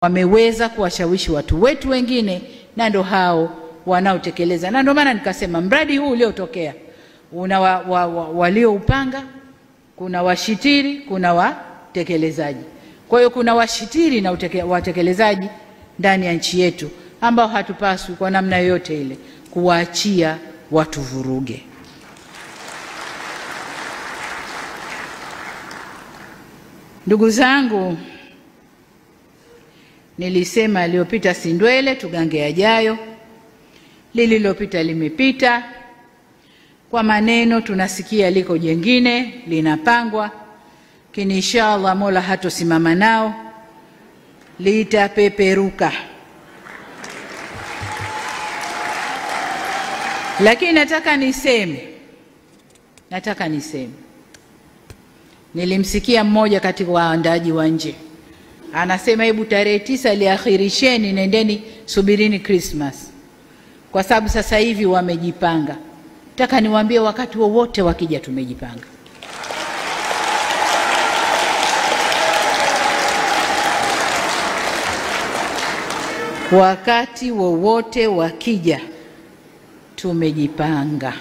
Wameweza kuwashawishi watu wetu wengine, na ndo hao wanaotekeleza. Na ndio maana nikasema mradi huu uliotokea una walioupanga, kuna washitiri, kuna watekelezaji. Kwa hiyo kuna washitiri na watekelezaji ndani ya nchi yetu ambao hatupaswi kwa namna yoyote ile kuwaachia watu vuruge. Ndugu zangu, nilisema aliyopita si ndwele, tugange yajayo. Lililopita limepita. Kwa maneno tunasikia liko jengine linapangwa, lakini inshallah Mola hatosimama nao, litapeperuka. Lakini nataka niseme, nilimsikia mmoja kati waandaji wa nje anasema hebu tarehe 9 liakhirisheni, nendeni subirini Christmas, kwa sababu sasa hivi wamejipanga. Nataka niwaambie wakati wowote wakija tumejipanga. Wakati wowote wakija tumejipanga.